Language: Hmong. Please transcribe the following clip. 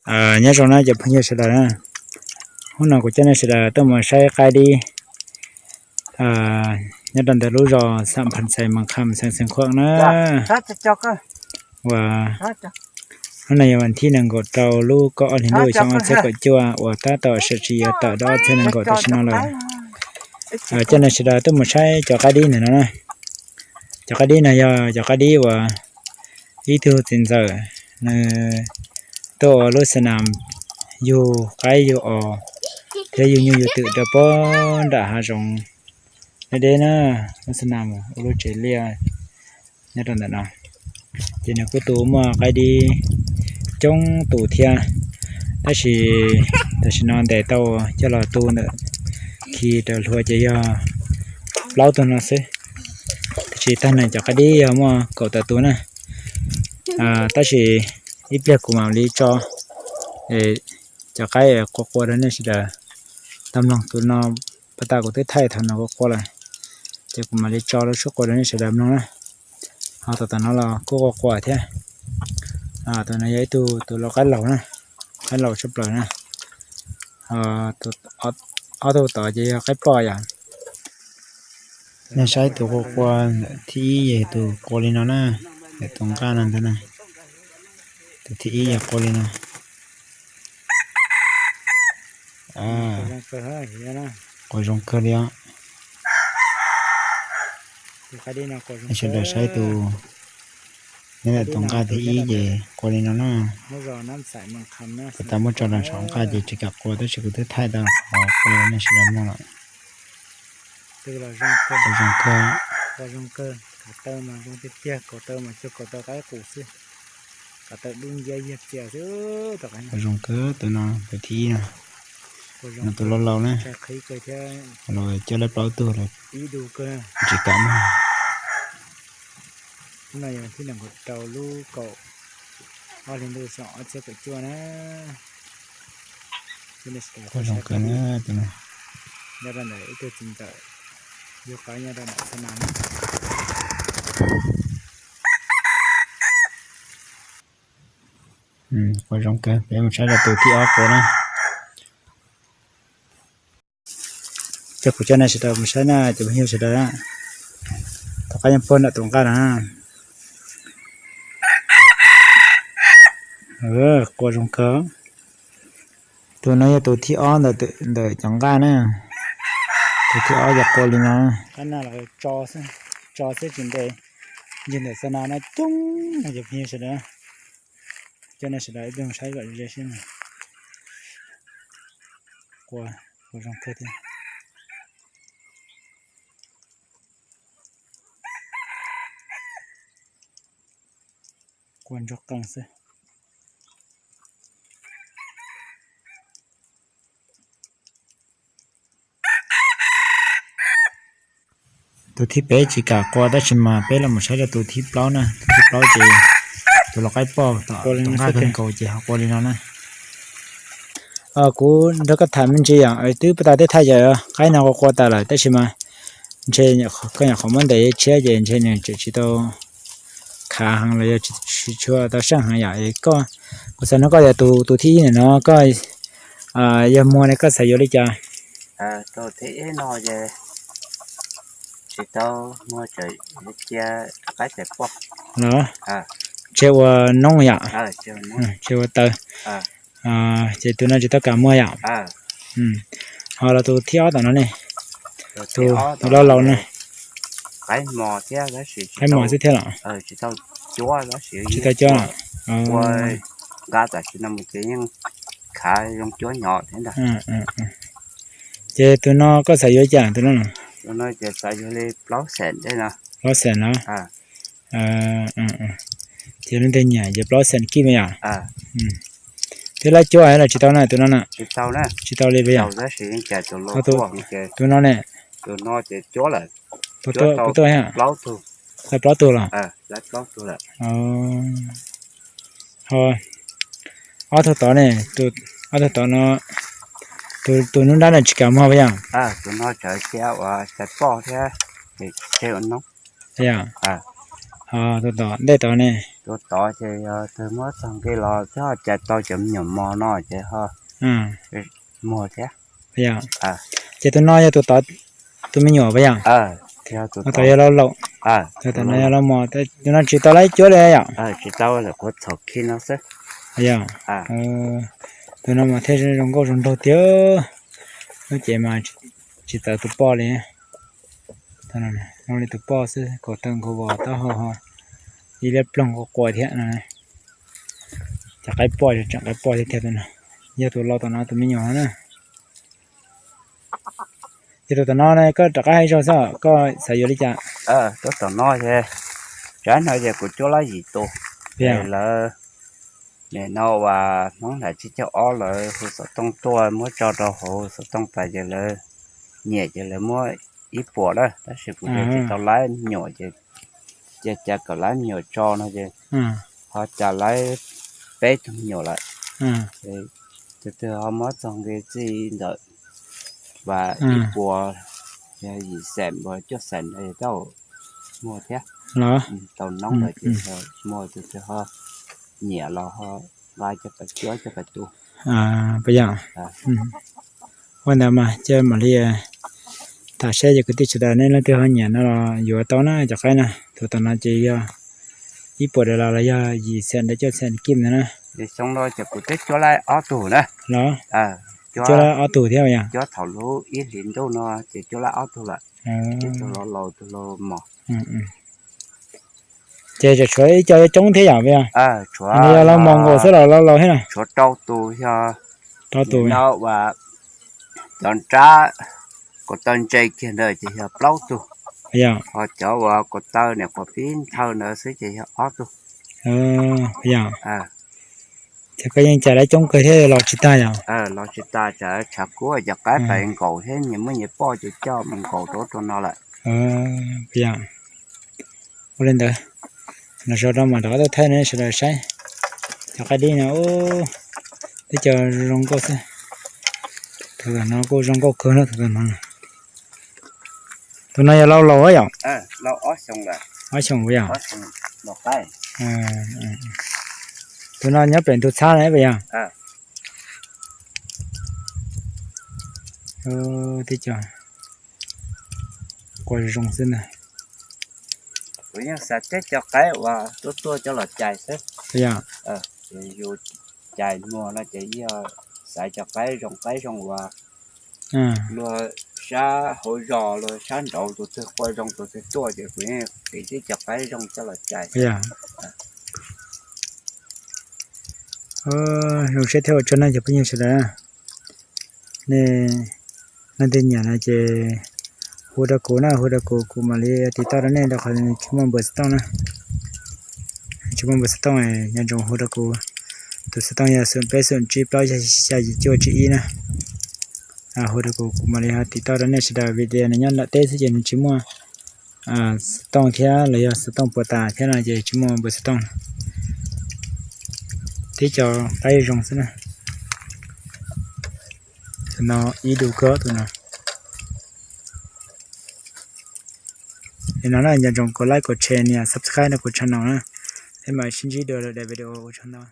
Nyob zoo na cov phooj ywg sawv daws na, hnub no kuv coj nej sawv daws tuaj mus saib qaib dib nyob rau ntawm lub zos Xam Phas Xais Mas Kham xeev Xeev Khuam na. Uas hnub no yog vas thib nees nkaum rau lub kaum ob hlis ntuj xyoo ob txhiab kaum cuaj uas tab tom sam sim yuav tawm rau ob txhiab nees nkaum tam sim no lawm. Coj nej sawv daws tuaj mus saib cov qaib dib ntawm no na. Cov qaib dib no yog cov qaib dib uas ib tug txiv ntxawm nws tuaj ua lub xab nam yug qaib yug os thiab yug nyuj yug twm rau pem nram hav zoov deb deb na. Lub xab nam ua lub tsev liaj nyob rau ntawm no. Ces nws kuj tu muaj qaib dib coob tus thiab, tab sis tam sim no ntes tau coj los tu ntawm khi raws hlua ces yog plaub tug no xwb. Tab sis tag nrho cov qaib dib yog muaj kaum tawm tus na. Tab sis ib pliag kuv mam li tso cov qaib qua qua rau nej sawv daws tau mloog. Tus no pas tas kuv twb thaij thaum no qua qua lawm, ces kuv mam li tso lub sub qua rau nej sawv daws mloog na. Ho tom tom no los kuj qua qua thiab. Tus no yog ib tug tus lau qaib laus na, qaib laus tshaj plaws na. Ob tug tod ces yog qaib poj yom. Nej saib tus qua qua ntawm thib ib ces tus qua li no na, ntawm tus nqaj no ntag na. Tus thib ib yog qua li no. Qua zoo kawg li os. Sawv daws saib tus, nyob ntawm tus nqaj thib ib ces qua li no na. Kuv tas muab tso rau saum nqaj ces tsis kam qua tab sis kuv twb thaij tau qhov qua nej sawv daws mloog lawm. Qua zoo kawg. Kaum taw mas zoo tiag tiag, kaum taw mas cuag kaum taw qaib qus xwb. Kaum taw dub nciab yag txias xwb. Qua zoo kawg tus no, tus thib ib no. Tus laus laus na, los coj lawv plaub tug lawm, tsis kam mog. Hnub no yog thib nees nkaum rau lub kaum ob hlis ntuj xyoo ob txhiab kaum cuaj na. Qua zoo kawg na tus no. Nyob rau ntawm ib tug txiv ntxawm yug qaib nyob rau ntawm xab nam. Qua zoo kawg, peb mus saib rau tus thib ob qua na. Coj kuv coj nej sawv daws mus saib na cov phooj ywg sawv daws na. Tus qaib nyob puag nram tus nqaj no. Qua zoo kawg. Tus no yog tus thib ob ntawm cov nqaj na. Tus thib ob yog qua li no. Qaib no los tso xwb tsis ntes, ncig ntawm xab nam no coob no cov phooj ywg sawv daws. Coj nej sawv daws ib pliag saib kom ze ze seb. Qua, qua zoo kawg thiab. Qua ntsuag qees xwb. Tus thib peb tsis kam qua tab sis mas peb los mus saib rau tus thib plaub na. Tus thib plaub ces tus lau qaib poj tom tus nqaj kawg nkaus ces ho qua li no na. Kuv nrog koj tham me ntsis yom, twb pas tas twb thaij cov qaib no qua qua tas lawm tab sis mas ntshe koj nyuam qhuav muab ntes tshiab ces ntshe nws tseem tsis tau khav heev los yog tsis tshua tau seej heev yom. Kuv xav nug koj tias tus thib ib ntawm no koj yog muag ne koj xav yuav li cas? Tsis ua noob yom, tsis ua taw. Ces tus no tsis tau kam muag yom. Ho los tus thib ob tom no ne, tus laus laus ne, qaib mos xwb thiab los? Tsis tau cuab. Ces tus no koj xav yuav li cas tus no? Plaub xees los? Ces lub ntev nyiam ces plaub xees kij me yom. Twb lab cuab los tsis tau na tus no na? Tsis tau li puas yog? Tus no ne? Puas tuaj, tau plaub tug los? Ho ob tug tod ne, ob tug tod no, tus nub nrab no tsis kam muag puas yog? Tus tom ntej tod ne? Tus tod ces yog tus muab txog nqi los twb ho cais tau cov me nyuam mos no ces ho muag thiab. Ces tus no yog tus tod tus me nyuam puas yog? Tus tod yog laus laus. Tus no yog laus mos, tus no tsis tau laib cuab li yom? Tsis tau, kuv txhom khi no xwb. Yog. Tus no mas thiaj zoo nkauj zoo nraug tiag. Lub cev mas tsis txawv tus poj li. Zoo li tus poj xwb, kaus taw nkaus vos taub hau ho ib liab ploog qua qua thiab no. Cov qaib poj, tseem qaib poj thiab tiag tus no. Yog tus laus tom no tus me nyuam no na. Yog tus tom no koj rov qab hais zog xwb, koj xav yuav li cas? Tus tom no ces, tsam no ces kuv cuab lab yim tus. Lawv, nim no uas Hmoob Nam Tsib Caug Ob lawv hu xov tooj tuaj muab tso rau hauv xov tooj tas ces lawv nyiam ces lawv muab ib puas na, tab sis kuv ces tsis tau laib me nyuam ces, ces cas kom laib me nyuam tso no ces ho cas laib peb tug me nyuam lawm. Ces tus twg ho muab txog nqi txij ntawm vas ib puas, yog yim xees uas cuaj xees no ces tau muag thiab. Tau noob lawm ces muag, tus twg ho nyiam los ho nqa coj pais cuab coj pais tu. Puas yog? Ua ntawd mas cia mam li tham saib cov kwv tij sawv daws nej leej twg ho nyiam no los yuav tau na cov qaib na. Tus tom no ces yog ib puas dollar los yog yim xees rau cuaj xees kim ntawd na. Xyoo no ces kuv twb cuab laib ob tug na. Los, cuab laib ob tug thiab yog? Cuab thaum lub ib hlis ntuj no ces cuab laib ob tug lawm. Ib tug laus laus, tus laus mos. Ces tshuav ib co coob thiab yom? Yog laus mos nkaus xwb los laus laus thiab na? Tshuav rau tus, yog rau tus no uas cov nrab kaus taw ntse kiag ntawd ces yog plaub tug. Yog. Ho cov uas kaus taw niam quas pib nthawv ntawd xwb ces yog ob tug. Yog. Ces koj yeej cais lawv coob kawg thiab los tsis tag yom? Los tsis tag, tshav kub cov qaib pais nkaum thiab nyias muaj nyias poj ces coj mus nkaum rau rau no lawm. Yog. Ua li ntawd, los sawv daws mam rov qab tuaj thaij no sawv daws saib. Cov qaib dib no, teb cov zoo nkauj xwb. Tus no kuj zoo nkauj kawg na, tus no. Tus no yog laus laus yom? Ob xyoos yog. Tus no nyob pem ntug txhab na puas yog? Teb cov qua zoo xwb ntag. Kuv yeej xav teb cov qaib uas tuaj tuaj coj los cais xwb. Yog. Yus cais muag no ces yog xaiv cov qaib zoo qaib zoo uas luag sab hauv zos luag sab nraud tus twg qua zoo tus twg tuaj ces kuv yeej qiv tib cov qaib zoo coj los cais. Yog. Zoo siab thiab ua tsaug nej cov phooj ywg sawv daws. Nej leej twg nyiam no ces hu rau kuv na, hu rau kuv, kuv mam li tiv tauj rau nej rau qhov tsis muaj npawb xov tooj na. Tsis muaj npawb xov tooj, nco ntsoov hu rau kuv. Tus xov tooj yog xoom peb xoom tsib plaub xya yim cuaj tsib ib na. Hu rau kuv, kuv mam li ho tiv tauj rau nej sawv daws vim tias nws nyob nram teb xwb ces nws tsis muaj xov tooj thiab los yog xov tooj puas tas thiab no ces tsis muaj npawb xov tooj. Tib co qaib zoo xwb na. Tus no ib du kawg tus no. Li no na, nco ntsoov kom like, kom share, nias subscribe rau kuv channel na. Peb mam sib ntsib dua lwm daim video, ua tsaug ntau.